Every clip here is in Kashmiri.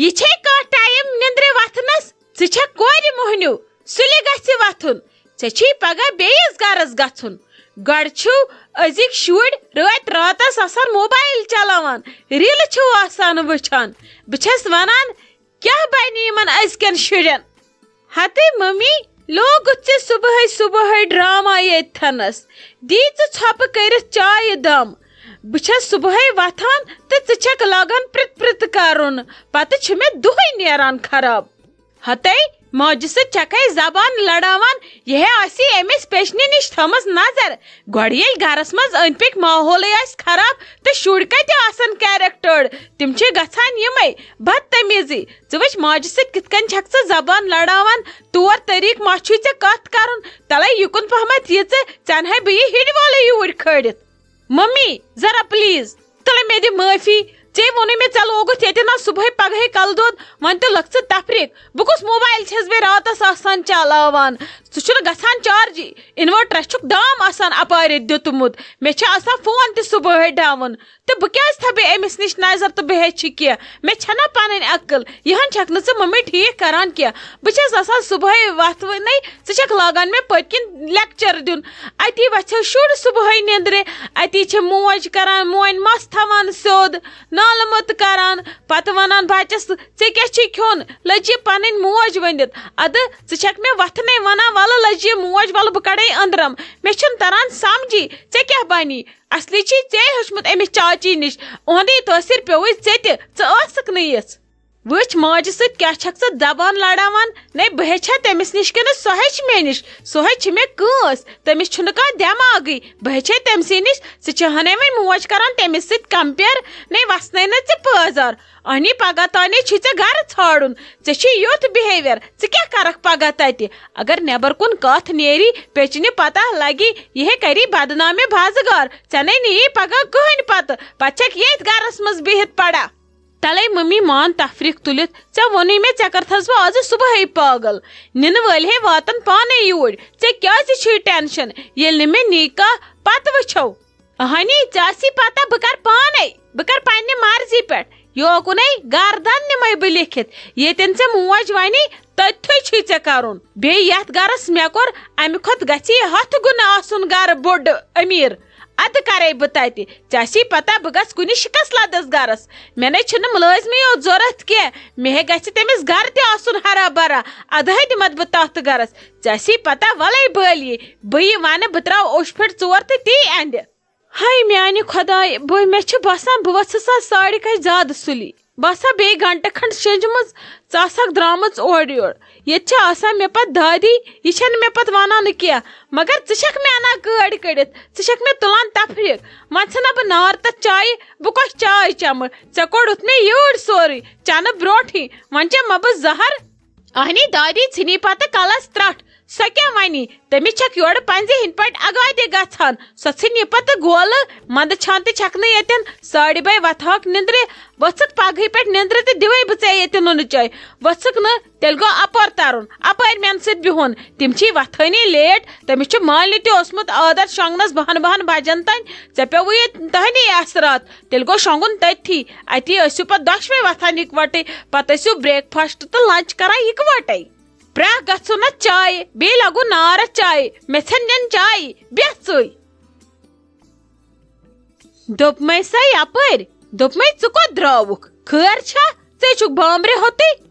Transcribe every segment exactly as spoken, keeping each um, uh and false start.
یہِ چھے کانٛہہ ٹایم نِندرِ وۄتھنس؟ ژٕ چھکھ کورِ مۄہنیو، سُلہِ گژھِ وۄتھُن۔ ژےٚ چھُے پگاہ بیٚیِس گرس گژھُن۔ گۄڈٕ چھِو أزِکۍ شُرۍ رٲتۍ راتس آسان موبایل چلاوان، ریلہٕ چھِو آسان وٕچھان۔ بہٕ چھَس ونان، کیٛاہ بنہِ یِمن أزکٮ۪ن شُرٮ۪ن؟ ہتے ممی، لوگُتھ ژےٚ صبحٲے صبحٲے ڈرامہ ییٚتھنس۔ دی ژٕ ژھۄپہٕ کٔرِتھ چایہِ دم۔ بہٕ چھَس صبحٲے وۄتھان تہٕ ژٕ چھَکھ لاگان پرٛتھ پرٛتھ کرُن۔ پتہٕ چھُ مےٚ دۄہے نیران خراب۔ ہتے، ماجہِ سۭتۍ چھَکھے زبان لڑاوان، یہِ ہے آسی أمِس پیچنہِ نِش تھٲومٕژ نظر۔ گۄڈٕ ییٚلہِ گرس منٛز أنٛدۍ پٔکۍ ماحولٕے آسہِ خراب تہٕ شُرۍ کتہِ آسن character؟ تِم چھِ گژھان یِمے بدتمیزی۔ ژٕ وٕچھ ماجہِ سۭتۍ کِتھ کٔنۍ چھکھ ژٕ زبان لڑاوان، طور طریٖقہٕ ما چھُے ژےٚ کتھ کرُن؟ تلے یُکُن پہمتھ یہِ ژٕ، ژےٚ انہے بہٕ یہِ ہِڑۍ وولٕے یوٗرۍ کھٲلِتھ۔ ممی، ذرا please، تلے مےٚ دِ معٲفی۔ ژےٚ ووٚنُے مےٚ ژےٚ لوگُتھ ییٚتہِ نہ صبحٲے پگہٲے کلہٕ دود، وۄنۍ تہِ لٔکھ ژٕ تفریٖق۔ بہٕ کُس موبایل چھَس بیٚیہِ راتس آسان چلاوان؟ سُہ چھُنہٕ گژھان چارجی، inverterس چھُکھ دام آسان اپارِ دیُتمُت۔ مےٚ چھِ آسان فون تہِ صبحٲے ڈاوُن۔ تہٕ بہٕ کیٛازِ تھاوٕ بیٚیہِ أمِس نِش نظر تہٕ بہٕ ہیٚچھِ کینٛہہ؟ مےٚ چھَنا پَنٕنۍ عقل؟ یِہَن چھَکھ نہٕ ژٕ مٔمی ٹھیٖک کَران کینٛہہ۔ بہٕ چھَس آسان صُبحٲے وۄتھوٕنَے، ژٕ چھَکھ لاگان مےٚ پٔتۍ کِنۍ lecture دیُن۔ اَتی وۄتھیو شُر صُبحٲے نیٚنٛدرِ، اَتی چھِ موج کَران، مونۍ مَس تھاوان سیوٚد، نالہٕ موٚت کَران، پَتہٕ وَنان بَچَس، "ژےٚ کیٛاہ چھُے کھیوٚن؟" لٔج یہِ پَنٕنۍ موج ؤنِتھ۔ اَدٕ ژٕ چھَکھ مےٚ وۄتھنَے وَنان، "وَلہٕ لٔج یہِ موج، وَلہٕ بہٕ کَڑَے أنٛدرَم۔" مےٚ چھُنہٕ تَران سَمجھی، ژےٚ کیٛاہ بَنی؟ اصلی چھُے ژےٚ ہیوٚچھمُت أمِس چاچی نِش، اُہُنٛدُے تٲثیر پیوٚوُے ژےٚ تہِ، ژٕ ٲسٕکھ نہٕ یِژھ۔ وٕچھ، ماجہِ سۭتۍ کیٛاہ چھَکھ ژٕ زبان لڑاوان؟ نے بہٕ ہیٚچھا تٔمِس نِش کِنہٕ سۄ ہیٚچھِ مےٚ نِش؟ سۄ ہیٚچھِ مےٚ کٲنٛس؟ تٔمِس چھُنہٕ کانٛہہ دٮ۪ماغٕے۔ بہٕ ہیٚچھے تٔمۍ سٕے نِش، ژٕ چھِ ہَنے وۄنۍ موج کران تٔمِس سۭتۍ compare، نے وَسنَے نہٕ ژٕ پٲزار۔ اہنی پگاہ تانے چھُے ژےٚ گرٕ ژھانڈُن۔ ژےٚ چھُے یُتھ behaviour، ژٕ کیٛاہ کرکھ پگاہ تتہِ؟ اگر نٮ۪بر کُن کتھ نیری، پیچنہِ پتہ لگی، یہِ ہے کری بدنامہِ بازگار۔ ژےٚ نے نِیی پگاہ کٕہٕنۍ پتہٕ، پتہٕ چھکھ ییٚتھۍ گرس منٛز بِہِتھ پڑا۔ تلے ممی مان تفریق تُلِتھ، ژےٚ ووٚنُے مےٚ ژےٚ کٔرتھس بہٕ آزٕ صبحٲے پاگل۔ نِنہٕ وٲلۍ ہے واتن پانے یوٗرۍ، ژےٚ کیازِ چھُے tension؟ ییٚلہِ نہٕ مےٚ نی کانٛہہ، پتہٕ وٕچھو۔ اہنی، ژےٚ آسی پتہ بہٕ کر پانے، بہٕ کر پننہِ مرضی پٮ۪ٹھ۔ یوکُنے گردن نِمے بہٕ لیکھِتھ۔ ییٚتٮ۪ن ژےٚ موج ونی، تٔتھٕے چھُے ژےٚ کرُن۔ بیٚیہِ یتھ گرس مےٚ کوٚر، امہِ کھۄتہٕ گژھِ ہے ہتھ گُنہٕ آسُن گرٕ بوٚڑ امیر۔ ادٕ کرے بہٕ تتہِ۔ ژےٚ آسی پتہ بہٕ گژھٕ کُنہِ شکست لدس گرس۔ مےٚ نے چھُنہٕ مُلٲزمٕے یوت ضروٗرت کینٛہہ، مےٚ ہے گژھِ تٔمِس گرٕ تہِ آسُن ہرا برا۔ ادٕ ہے دِمتھ بہٕ تتھ گرس۔ ژےٚ آسی پتہ، ولے بٲلی، بہٕ یہِ ونہٕ، بہٕ تراوٕ اوٚش پھِٹ ژور تہٕ تی اندِ۔ ہاے میانہِ خۄدایہِ، بہٕ، مےٚ چھُ باسان بہٕ ؤژھٕس آز ساڑِ کاہہِ زیادٕ سُلی۔ بہٕ آسہٕ ہا بیٚیہِ گھنٹہٕ کھنڈ شیٚنجمٕژ، ژٕ آسہٕ ہاکھ درامٕژ اورٕ یور۔ ییٚتہِ چھِ آسان مےٚ پتہٕ دادی، یہِ چھَنہٕ مےٚ پتہٕ ونان کینٛہہ، مگر ژٕ چھَکھ مےٚ انان گٲڑۍ کٔڑِتھ، ژٕ چھَکھ مےٚ تُلان تفریٖق۔ وۄنۍ ژھٕنہ بہٕ نار تتھ چایہِ، بہٕ کۄس چاے چمہٕ؟ ژےٚ کوٚڑُتھ مےٚ یٲڑۍ سورُے، چنہٕ برونٹھٕے، وۄنۍ چمہٕ بہٕ زہر۔ اہنی دادی ژھٕنی پتہٕ کلس ترٹھ۔ سۄ کیٛاہ ونی؟ تٔمِس چھکھ یورٕ پنزِ ہٕنٛدۍ پٲٹھۍ اگادِ گژھان۔ سۄ ژھٕنہِ پتہٕ گولہٕ، مندٕ چھان تہِ چھکھ نہٕ ییٚتٮ۪ن۔ ساڑِ بہہِ وتھہٕ ہاکھ نِندرِ، ؤژھٕکھ پگہٕے پٮ۪ٹھ نِندرِ تہٕ دِوے بہٕ ژےٚ ییٚتہِ نُنہٕ چاے۔ ؤژھٕکھ نہٕ، تیٚلہِ گوٚو اپور ترُن، اپٲرۍ میانہِ سۭتۍ بِہُن۔ تِم چھِی وتھٲنی late، تٔمِس چھُ مالنہِ تہِ اوسمُت عادت شۄنگنس بہن بہن بجن تام۔ ژےٚ پیوٚوُے ییٚتہِ تہنٛدی اثرات، تیٚلہِ گوٚو شۄنگُن تٔتھی۔ اتی ٲسِو پتہٕ دۄشوے وتھان یکوٹے، پتہٕ ٲسِو breakfast تہٕ lunch کران یکوٹے۔ پرٛکھ گژھو نہ چایہِ، بیٚیہِ لگو نارس چایہِ، مےٚ ژھٮ۪ن نٮ۪ن چایہِ، بیٚہہ ژٕے۔ دوٚپمَے سا یپٲرۍ، دوٚپمَے ژٕ کوٚت درٛاوُکھ؟ خٲر چھا؟ ژے چھُکھ بامبرِ ہوٚتُے۔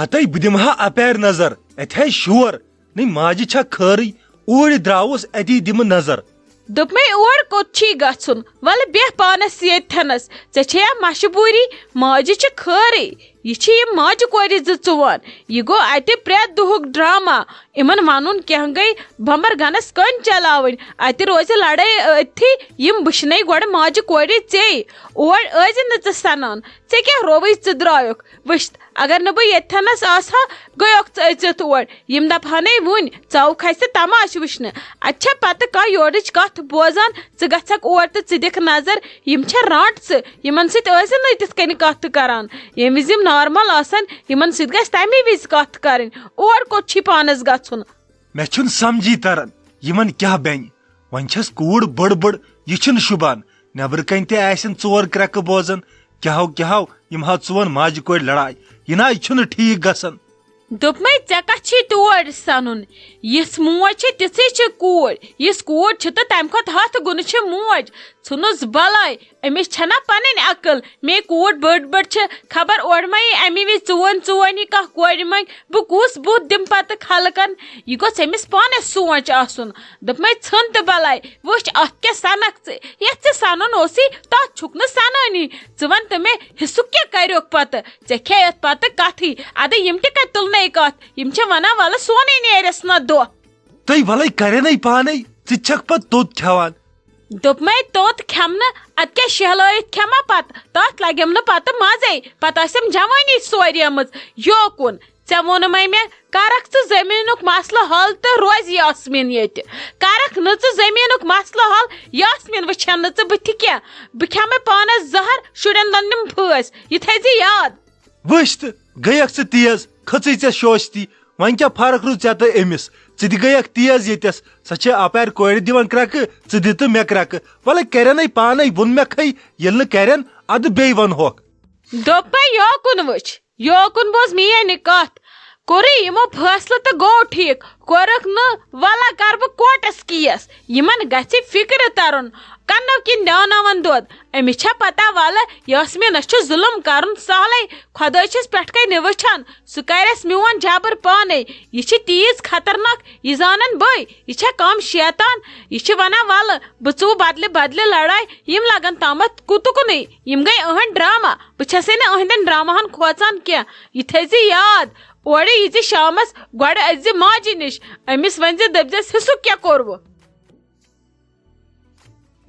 ہتے بہٕ دِمہٕ ہا اپارِ نظر، اتہِ ہے شور، نٔے ماجہِ چھا خٲرٕے، اوٗرۍ درٛاوُس اتی دِمہٕ نظر۔ دوٚپمَے اور کوٚت چھی گژھُن؟ وَلہٕ بیٚہہ پانس ییٚتھٮ۪نس، ژےٚ چھے یا مجبوٗری، ماجہِ چھِ خٲرٕے۔ یہِ چھِ یِم ماجہِ کورِ زٕ ژٕ وَن۔ یہِ گوٚو اَتہِ پرٛٮ۪تھ دۄہُک ڈرامہ۔ یِمن وَنُن کینٛہہ گٔے بمبر گنس کٔنۍ چلاوٕنۍ۔ اَتہِ روزِ لڑٲے أتھی، یِم بٕشنَے گۄڈٕ ماجہِ کورِ ژے۔ اور ٲزِ نہٕ ژٕ سَنان۔ ژےٚ کیٛاہ رووُے ژٕ درٛایُکھ؟ وٕچھتھ، اگر نہٕ بہٕ ییٚتھٮ۪نس آسہٕ ہا، گٔیوکھ ژٕ أژِتھ اور۔ یِم دپہٕ ہنے وُنۍ، ژاو کھسہِ تماشہٕ وٕچھنہِ۔ اتہِ چھا پتہٕ کانٛہہ یورٕچ کتھ بوزان؟ ژٕ گژھکھ اور تہٕ ژٕ دِکھ نظر، یِم چھا رانٛٹژٕ؟ یِمن سۭتۍ ٲسۍ نہٕ تِتھ کٔنۍ کتھ کران۔ ییٚمہِ وِزِ یِم normal آسن، یِمن سۭتۍ گژھِ تمی وِزِ کتھ کرٕنۍ۔ اور کوٚت چھی پانس گژھُن؟ مےٚ چھُنہٕ سمجھی تران، یِمن کیٛاہ بنہِ۔ وۄنۍ چھس کوٗر بٔڑ بٔڑ، یہِ چھُنہٕ شوٗبان۔ نٮ۪برٕ کنہِ تہِ آسن ژور کرٛٮ۪کہٕ بوزان، کیٛاہ ہو، کیٛاہ ہو، یِم ہا ژٕ وَن ماجہِ کورِ لڑاے۔ یہِ نہ چھُنہٕ ٹھیٖک گژھان۔ دوٚپمَے، ژےٚ کَتھ چھُے تور سَنُن؟ یِژھ موج چھِ، تِژھٕے چھِ کوٗر۔ یِژھ کوٗر چھِ تہٕ تَمہِ کھۄتہٕ ہَتھ گُنہٕ چھِ موج۔ ژھٕنُس بَلاے، أمِس چھَنا پَنٕنۍ عقل؟ مے کوٗر بٔڑ بٔڑ چھِ، خبر اورٕ ما یی اَمی وِزِ ژوٗن ژوٗنی کانٛہہ کورِ منٛگہِ۔ بہٕ کُس بُتھ دِمہٕ پَتہٕ خلقَن؟ یہِ گوٚژھ أمِس پانَس سونٛچ آسُن۔ دوٚپمَے، ژھٕن تہٕ بَلاے، وٕچھ اَتھ کیٛاہ سَنَکھ ژٕ۔ یَتھ ژےٚ سَنُن اوسُے، تَتھ چھُکھ نہٕ سَنٲنی۔ ژٕ وَن تہٕ مےٚ، حِصُک کیٛاہ کَریوکھ پَتہٕ؟ ژےٚ کھیٚیَتھ پَتہٕ کَتھٕے۔ اَدٕ یِم تہِ کَتہِ تُلنَے کَتھ؟ یِم چھِ وَنان، وَلہٕ سونٕے نیرٮ۪س نہ دۄہ۔ تہٕ وَلَے کَرٮ۪نَے پانَے، ژٕ تہِ چھَکھ پَتہٕ توٚت کھٮ۪وان۔ دوٚپمَے، توٚت کھٮ۪مہٕ نہٕ، اَدٕ کیٛاہ شیہلٲیِتھ کھٮ۪مہٕ پَتہٕ؟ تَتھ لَگٮ۪م نہٕ پَتہٕ مَزَے، پَتہٕ آسٮ۪م جوٲنی سوریمٕژ۔ یوکُن، ژےٚ ووٚنمَے مےٚ، کَرَکھ ژٕ زٔمیٖنُک مسلہٕ حل تہٕ روزِ یاسمیٖن ییٚتہِ۔ کَرَکھ نہٕ ژٕ زٔمیٖنُک مسلہٕ حل، یاسمیٖن وٕچھَن نہٕ ژٕ بٕتھِ کینٛہہ۔ بہٕ کھٮ۪مَے پانَس زَہر، شُرٮ۪ن دۄن دِمہٕ پھٲسۍ۔ یہِ تھٲیزِ یاد۔ وٕچھ تہٕ، گٔیَکھ ژٕ تیز، کھٔژٕے ژےٚ شوشتی۔ وۄنۍ کیٛاہ فرق روٗز ژےٚ تہٕ أمِس؟ ژٕ تہِ گٔیَکھ تیز ییٚتٮ۪س۔ سۄ چھےٚ اَپارِ کورِ دِوان کرٛٮ۪کہٕ، ژٕ دِ تہٕ مےٚ کرٛٮ۪کہٕ۔ وَلَے کَرٮ۪نَے پانَے، ووٚن مےٚ کھَے، ییٚلہِ نہٕ کَرٮ۪ن، اَدٕ بیٚیہِ وَنہوکھ۔ دوٚپمَے، یوکُن وٕچھ، یوکُن بوز میٛٲنۍ کَتھ۔ کوٚرُے یِمو فٲصلہٕ تہٕ گوٚو ٹھیٖک۔ کوٚرُکھ نہٕ، وَلہٕ کَرٕ بہٕ کوٹَس کیس۔ یِمَن گژھِ فِکرِ تَرُن، کَنو کِنۍ دیٛاوناوَن دۄد۔ أمِس چھا پَتہ، وَلہٕ یاسمیٖنَس چھُ ظُلُم کَرُن سہلٕے، خۄداے چھُس پٮ۪ٹھ کَنہِ وٕچھان، سُہ کَرٮ۪س میون جبر پانَے۔ یہِ چھِ تیٖژ خطرناک، یہِ زانَن بٕے۔ یہِ چھےٚ کَم شیطان، یہِ چھِ وَنان، وَلہٕ بہٕ ژوٗ بدلہِ بدلہِ لڑاے، یِم لگن تامتھ کُتُکنُے، یِم گٔے أہنٛدۍ ڈرامہ۔ بہٕ چھسے نہٕ أہنٛدٮ۪ن ڈراماہن کھوژان کینٛہہ۔ یہِ تھٲیزِ یاد، اورٕ ییٖزِ شامس، گۄڈٕ أژزِ ماجہِ نِش، أمِس ؤنزِ، دٔپزٮ۪س، حصُک کیٛاہ کوٚروٕ؟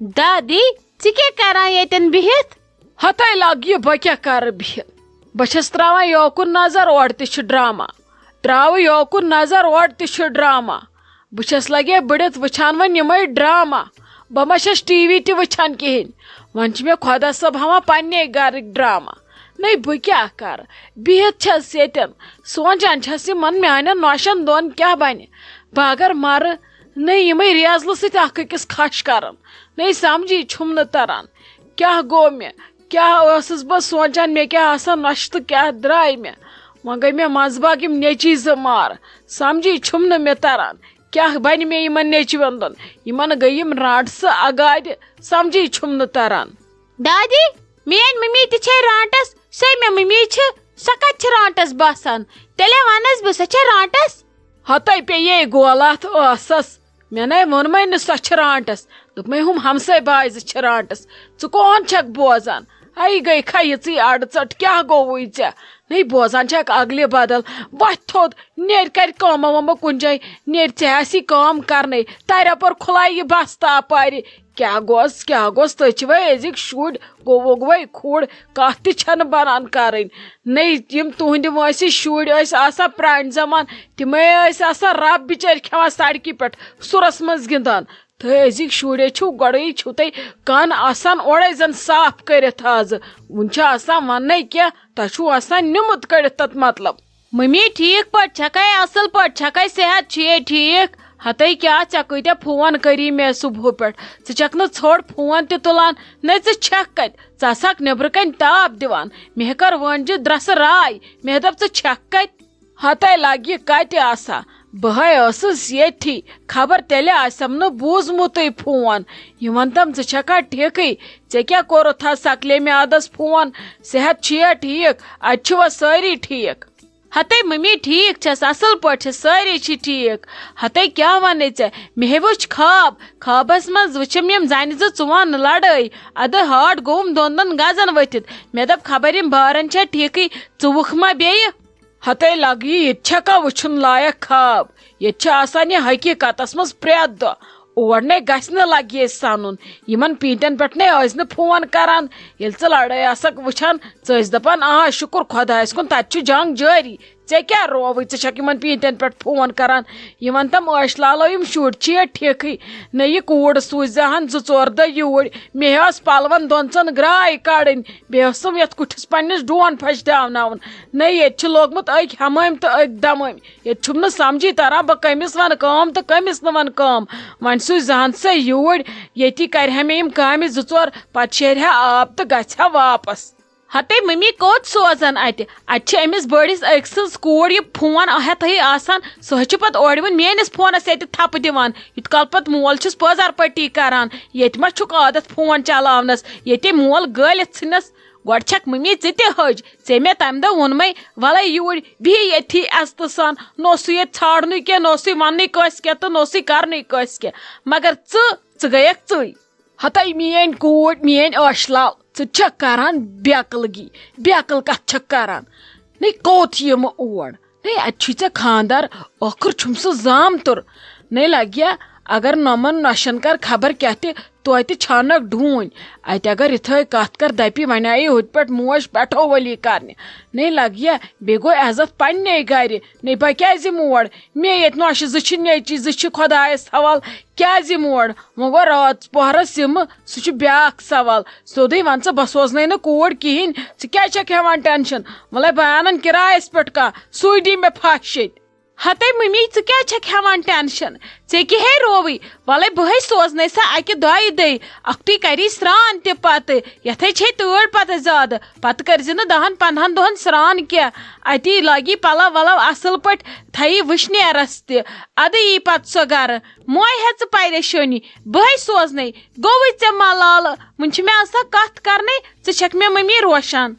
دادی، ژٕ کیٛاہ کران ییٚتٮ۪ن بِہِتھ؟ ہتے لگ یہِ، بہٕ کیٛاہ کرٕ بِہِتھ؟ بہٕ چھَس تراوان یوکُن نظر، اورٕ تہِ چھُ ڈرامہ۔ تراوٕ یوکُن نظر، اورٕ تہِ چھُ ڈرامہ۔ بہٕ چھَس لگے بٔڑِتھ وٕچھان وۄنۍ یِمے ڈرامہ۔ بہٕ ما چھَس ٹی وی تہِ وٕچھان کِہیٖنۍ۔ وۄنۍ چھِ مےٚ خۄدا صٲب ہاوان پننے گرٕکۍ ڈرامہ۔ نَے بہٕ کیٛاہ کرٕ؟ بِہِتھ چھَس ییٚتٮ۪ن، سونٛچان چھَس یِمن میانٮ۪ن نۄشن دۄن کیٛاہ بنہِ۔ بہٕ اگر مرٕ، نَے یِمے ریزلہٕ سۭتۍ اکھ أکِس کھش کران۔ نَے سمجھی چھُم نہٕ تران۔ کیٛاہ گوٚو مےٚ؟ کیٛاہ ٲسٕس بہٕ سونٛچان، مےٚ کیٛاہ آسان نۄشہِ تہٕ کیٛاہ درٛاے مےٚ؟ وۄنۍ گٔے مےٚ منٛزٕ باگ یِم نیٚچی زٕ مار۔ سمجھی چھُم نہٕ مےٚ تران، کیٛاہ بنہِ مےٚ یِمن نیٚچوٮ۪ن دۄن؟ یِمن گٔے یِم رانٛٹسہٕ اگادِ، سمجھی چھُم نہٕ تران۔ دادی، میٲنۍ ممی تہِ چھے رانٛٹس، سۄے مےٚ ممی چھِ، سۄ کتہِ چھِ رانٛٹس باسان؟ تیٚلے ونس بہٕ، سۄ چھے رانٛٹس؟ ہتے پیٚیے گولاتھ ٲسس۔ مےٚ نے ووٚنمَے نہٕ سۄ چھِ رانٛٹَس۔ دوٚپمَے، ہُم ہمساے باے زٕ چھِ رانٛٹَس۔ ژٕ کون چھَکھ بوزان؟ ہَے گٔے کھا یِژٕے اَڈٕ ژَٹ، کیٛاہ گوٚوُے ژےٚ؟ نَے بوزان چھَکھ اَگلہِ بدل۔ وۄتھ تھوٚد، نیرِ کَرِ کٲمہ وٲمہ کُنہِ جایہِ، نیرِ ژےٚ آسی کٲم کَرنَے۔ تَرِ اَپٲرۍ کھُلایہِ یہِ بستہٕ اَپارِ۔ کیٛاہ گوٚژھ، کیٛاہ گوٚژھ؟ تُہۍ چھِوَے أزِکۍ شُرۍ، گوٚو ووٚگوَے کھُڑ، کَتھ تہِ چھَنہٕ بَنان کَرٕنۍ۔ نَے یِم تُہٕنٛدِ وٲنٛسہِ شُرۍ ٲسۍ آسان پرٛانہِ زمانہٕ، تِمے ٲسۍ آسان رب بِچٲرۍ کھٮ۪وان سڑکہِ پٮ۪ٹھ سُرس منٛز گِنٛدان۔ تہٕ أزِکۍ شُرۍ چھِو گۄڈَے چھِو تۄہہِ کَن آسان اورَے زَن صاف کٔرِتھ آزٕ۔ وُنہِ چھُ آسان وَننَے کینٛہہ، تۄہہِ چھُو آسان نیُمُت کٔڑِتھ تَتھ مطلب۔ مٔمی، ٹھیٖک پٲٹھۍ چھَکھَے؟ اَصٕل پٲٹھۍ چھَکھَے؟ صحت چھُیے ٹھیٖک؟ ہَتَے کیٛاہ، ژےٚ کۭتیٛاہ فون کٔری مےٚ صُبحہٕ پٮ۪ٹھ؟ ژٕ چھَکھ نہٕ ژھوٚٹ فون تہِ تُلان، نَے ژٕ چھَکھ کَتہِ؟ ژٕ آسہٕ ہَکھ نیٚبرٕ کَنہِ تاپھ دِوان۔ مےٚ کٔر وٲنجہِ درٛسہٕ راے، مےٚ دوٚپ، ژٕ چھَکھ کَتہِ؟ ہتے لگہِ کتہِ آسہٕ ہا؟ بہٕ ہے ٲسٕس ییٚتھی، خبر تیٚلہِ آسٮ۪م نہٕ بوٗزمُتٕے فون۔ یہِ وَن تم، ژٕ چھکھا ٹھیٖکٕے؟ ژےٚ کیٛاہ کوٚرُتھ ہا سکلے میادس فون؟ صحت چھُیا ٹھیٖک؟ اَتہِ چھِوا سٲری ٹھیٖک؟ ہتے ممی، ٹھیٖک چھَس، اَصٕل پٲٹھۍ چھِ، سٲری چھِ ٹھیٖک۔ ہتے کیٛاہ وَنے ژےٚ؟ مےٚ ہے وُچھ خواب۔ خوابس منٛز وُچھِم یِم زنہِ زٕ ژُوان لڑٲے۔ اَدٕ ہاٹ گوٚوُم دۄن دۄن گزن ؤتھِتھ۔ مےٚ دوٚپ، خبر یِم بارن چھا ٹھیٖکٕے، ژُوُکھ ما بیٚیہِ؟ ہتے لگہِ یہِ، ییٚتہِ چھا کانٛہہ وٕچھُن لایق خواب؟ ییٚتہِ چھِ آسان یہِ حقیٖقتس منٛز پرٛٮ۪تھ دۄہ۔ اور نے گژھِ نہٕ لگہِ یہِ سنُن۔ یِمن پیٖنتٮ۪ن پٮ۪ٹھ نے ٲسۍ نہٕ فون کران۔ ییٚلہِ ژٕ لڑٲے آسکھ وٕچھان، ژٕ ٲسۍ دپان، آ، شُکُر خۄدایس کُن، تتہِ چھُ جنگ جٲری۔ ژےٚ کیٛاہ رووٕے؟ ژٕ چھکھ یِمن پیٖنتٮ۪ن پٮ۪ٹھ فون کران۔ یِمن تم ٲشۍ لالو یِم شُرۍ چھِ یا ٹھیکٕے۔ نہ یہِ کوٗر سوٗزِ زِ ہن زٕ ژور دۄہ یوٗرۍ۔ مےٚ ٲس پلون دۄن ژۄن گراے کڑٕنۍ۔ بیٚیہِ ٲسٕم یَتھ کُٹھِس پنٛنِس ڈون پھَش دیٛاوناوُن۔ نہ، ییٚتہِ چھِ لوگمُت أکۍ ہٮ۪مٲمۍ تہٕ أکۍ دَمٲمۍ۔ ییٚتہِ چھُم نہٕ سَمجھی تَران، بہٕ کٔمِس وَنہٕ کٲم تہٕ کٔمِس نہٕ وَنہٕ کٲم۔ وۄنۍ سوٗزِ زَہَن سا یوٗرۍ، ییٚتی کَرِ ہا مےٚ یِم کامہِ زٕ ژور، پَتہٕ شیرِ ہا آب تہٕ گژھِ ہا واپَس۔ ہتے مٔمی کوٚت سوزن اتہِ؟ اتہِ چھِ أمِس بٔڑِس أکۍ سٕنٛز کوٗر یہِ فون ہٮ۪تھٕے آسان، سۄ چھِ پتہٕ اورٕ یِوان میٲنِس فونس ییٚتہِ تھپہٕ دِوان، یوٗت کال پتہٕ مول چھُس پٲزار پٹی کران۔ ییٚتہِ ما چھُکھ عادت فون چلاونس؟ ییٚتہِ مول گٲلِتھ ژھٕنس۔ گۄڈٕ چھکھ مٔمی ژٕ تہِ حٔج، ژےٚ مےٚ تمہِ دۄہ ووٚنمَے، ولے یوٗرۍ بِہہِ ییٚتھی عزتہٕ سان، نہ اوسُے ییٚتہِ ژھانڈنُے کینٛہہ، نہ اوسُے وننُے کٲنٛسہِ کینٛہہ تہٕ نہ اوسُے کرنُے کٲنٛسہِ کینٛہہ، مگر ژٕ، ژٕ گٔیکھ ژٕے۔ ہتے میٲنۍ کوٗر، میٲنۍ عٲش لال، ژٕ تہِ چھکھ کران بے عقلگی، بے عقل کتھ چھکھ کران؟ نے کوٚت یِمہٕ اور؟ نے اتہِ چھُے ژےٚ خاندار، ٲخٕر چھُم سُہ زامتُر۔ نے لگیا، اگر نۄمن نۄشن کر خبر کیاہ تہِ، توتہِ چھانکھ ڈوٗنۍ۔ اتہِ اگر یِتھٲے کتھ کر دپی، وۄنۍ آیی ہُتہِ پٮ۪ٹھ موج پٮ۪ٹھو ؤلی کرنہِ۔ نے لگیا، بیٚیہِ گوٚو عزت پننے گرِ۔ نے بہٕ کیازِ یِمہٕ اور؟ مےٚ ییٚتہِ نۄشہِ زٕ چھِ، نیٚچی زٕ چھِ، خۄدایس حوال۔ کیازِ یِمہٕ اور؟ وۄنۍ گوٚو راتھ پۄہرس یِمہٕ، سُہ چھُ بیٛاکھ سوال۔ سیوٚدُے وَن ژٕ، بہٕ سوزنَے نہٕ کوٗر کِہیٖنۍ۔ ژٕ کیٛازِ چھَکھ ہٮ۪وان ٹٮ۪نشَن؟ وَلَے بہٕ اَنَن کِرایَس پٮ۪ٹھ کانٛہہ، سُے دی مےٚ پھَش ییٚتہِ۔ ہَتَے مٔمی، ژٕ کیٛازِ چھَکھ ہٮ۪وان ٹٮ۪نشَن؟ ژےٚ کیٛاہ ہے رووٕے؟ وَلَے بہٕ ہے سوزنَے سۄ اَکہِ دۄیہِ دۄہہِ۔ اَکھتُے کَری سرٛان تہِ پَتہٕ۔ یَتھ ہے چھے تۭر پَتہٕ زیادٕ۔ پَتہٕ کٔرۍ زِ نہٕ دَہَن پنٛدہَن دۄہَن سرٛان کینٛہہ۔ اَتی لاگی پَلَو وَلَو اَصٕل پٲٹھۍ، تھَیی وٕشنیرَس تہِ۔ اَدٕ یی پَتہٕ سۄ گَرٕ۔ موے ہےٚ ژٕ پریشٲنی، بہٕ ہے سوزنَے۔ گوٚوُے ژےٚ ملالہٕ، وٕنہِ چھِ مےٚ آسان کَتھ کَرنَے، ژٕ چھَکھ مےٚ مٔمی روشان۔